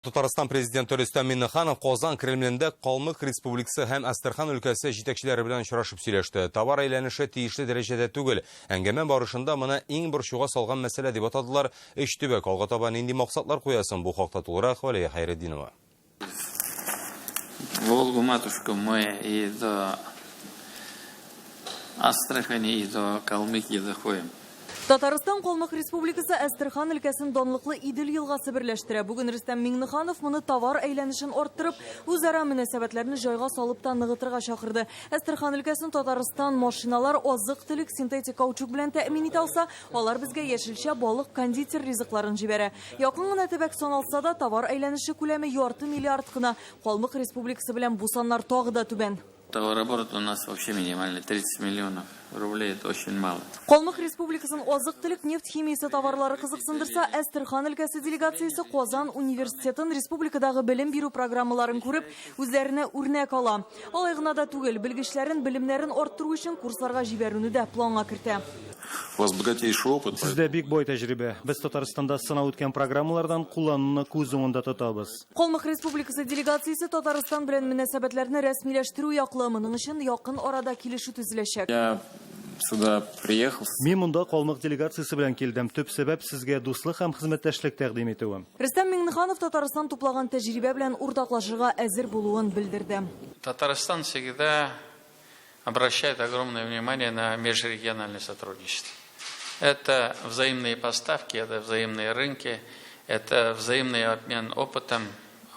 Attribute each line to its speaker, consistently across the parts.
Speaker 1: Татарстан Президенты Рөстәм Миңнеханов Казан Кремлендә Калмык Республикасы һәм Әстерхан өлкәсе җитәкчеләре белән очрашып сөйләште. Товар әйләнеше тиешле дәрәҗәдә түгел. Әңгәмә барышында моны иң борчуга салган мәсьәлә дип атадылар. Өч төбәк алга таба нинди максатлар куя соң? Бу хакта тулырак Валерия Хәйретдинова.
Speaker 2: Волгу матушку мы и до Астрахани, и до Калмыкии доходим.
Speaker 3: Татарстан Калмык Республикасы Әстерхан өлкәсен данлыклы Идел елгасы берләштерә. Бүген Рөстәм Миңнеханов моны товар әйләнешен арттырып, үзара мөнәсәбәтләрне җайга салып та ныгытырга чакырды. Әстерхан өлкәсен Татарстан машиналар, азык-төлек, синтетик каучук белән тәэмин итә алса, алар безгә яшелчә, балык, кондитер ризыкларын җибәрә. Якын гына төбәк саналса да, товар әйләнеше күләме ярты миллиард кына. Калмык Республикасы белән бу саннар тагы да түбән.
Speaker 2: Товарооборот у нас вообще минимальный, 30 миллионов рублей, это очень мало.
Speaker 3: Калмык Республикасын азык-төлек, нефть химиясе товарлары кызыксындырса, Әстерхан өлкәсе делегациясе Казан университетын республикадагы белем бирү программаларын күреп, үзләренә үрнәк ала. Алай гына да түгел, белгечләрен белемнәрен арттыру өчен курсларга җибәрүне дә планга кертә.
Speaker 4: У вас богатейший опыт.
Speaker 5: Сездә бик бай тәҗрибә. Без Татарстанда сынау үткән программалардан куллануны күз уңында тотабыз.
Speaker 3: Калмык Республикасы делегациясе Татарстан белән мөнәсәбәтләрне рәсмиләштерү яклы. Моның өчен якын арада килешү төзеләчәк.
Speaker 2: Я сюда приехал.
Speaker 5: Мин монда калмык делегациясе белән килдем. Төп сәбәп, сезгә дуслык һәм хезмәттәшлек тәкъдим итүем.
Speaker 3: Рөстәм Миңнеханов Татарстан туплаган тәҗрибә белән уртаклашырга әзер булуын белдерде.
Speaker 2: Татарстан всегда обращает огромное внимание на межрегиональное сотрудничество. Это взаимные поставки, это взаимные рынки, это взаимный обмен опытом,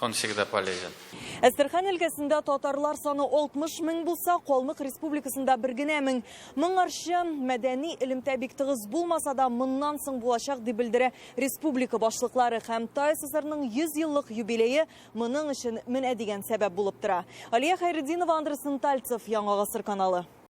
Speaker 2: он всегда полезен.
Speaker 3: Әстерхан өлкәсендә татарлар саны 60 мең булса, Калмык Республикасында бер генә мең. Моңарчы мәдәни элемтә бик тыгыз булмаса да, моннан соң булачак, дип белдерә республика башлыклары. Һәм ТАССРның 100 еллык юбилее Моның өчен менә дигән сәбәп булып тора. Алия Хәйретдинова, Андрей Сынтальцев, Яңа Гасыр каналы.